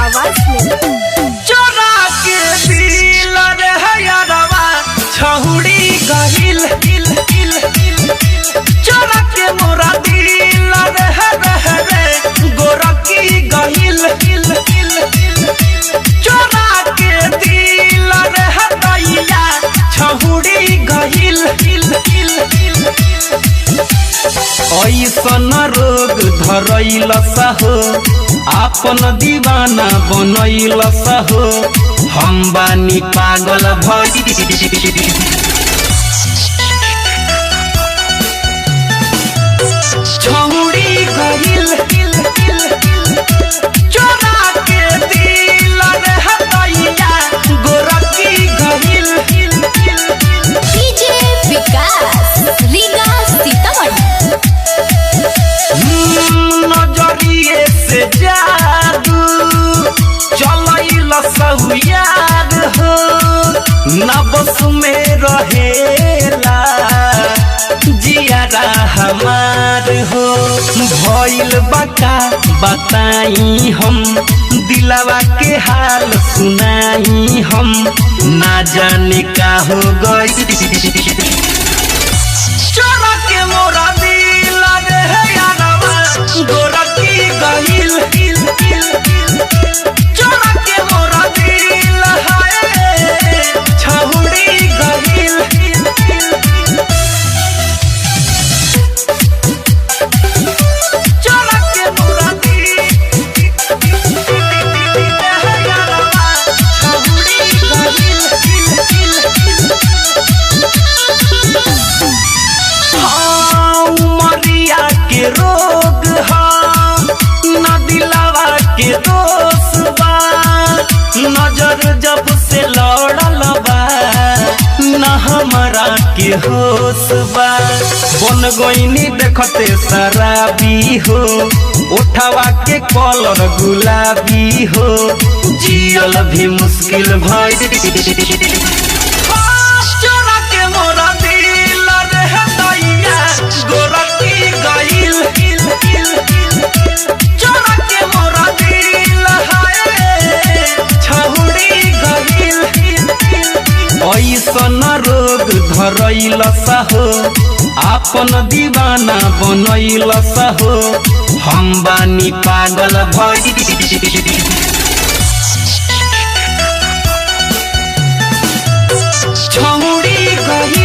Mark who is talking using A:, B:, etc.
A: आवाज में।
B: चोरा के दिल रे हयरवा छहुड़ी गहिल हिल हिल हिल। चोरा के मोरा दिल रे रे रे गोरकी गहिल हिल हिल हिल। चोरा के दिल रे हदैया छहुड़ी गहिल हिल हिल हिल। ऐसन रोग धरैल सहो, आपन दीवाना बनैल सहो, हम बानी पागल भई। छौड़ी गहिल हिल हिल हिल। चोरा के दिल रे हदैया गोरकी गहिल हिल हिल हिल।
A: डीजे विकास, रीगा, सीतामढ़ी।
B: नजरिए से जादू चलैल सहुयार हो, न बस में रहेला जियारा हमार हो। भइल बका बताई हम, दिलवा के हाल सुनाई हम, ना जाने का हो गई। चोरा के मोरा दिल रे यारवा गोरकी गहिल हिल हिल हिल। चोरा के मोरा दिल हाय छहुड़ी गहिल हिल हिल हिल। चोरा के मोरा दिल यारवा छहुड़ी गहिल हिल हिल हिल। हाँ, उमरिया के रोग हा, न दिलावा के दोष बा। नजर जब से लड़ल बा, न हमरा के होश बा। बन गईनी देखते शराबी हो, उठावा के कलर गुलाबी हो, जियल भी मुश्किल भई। चोरा के मोरा दिल रे दैया गोरकी गइल हिल हिल हिल। चोरा के मोरा दिल हाय छहुड़ी गइल हिल हिल। ऐसन रोग धरैल सहो, आपन दीवाना बनैल सहो, हम बानी पागल भई। छौड़ी गइल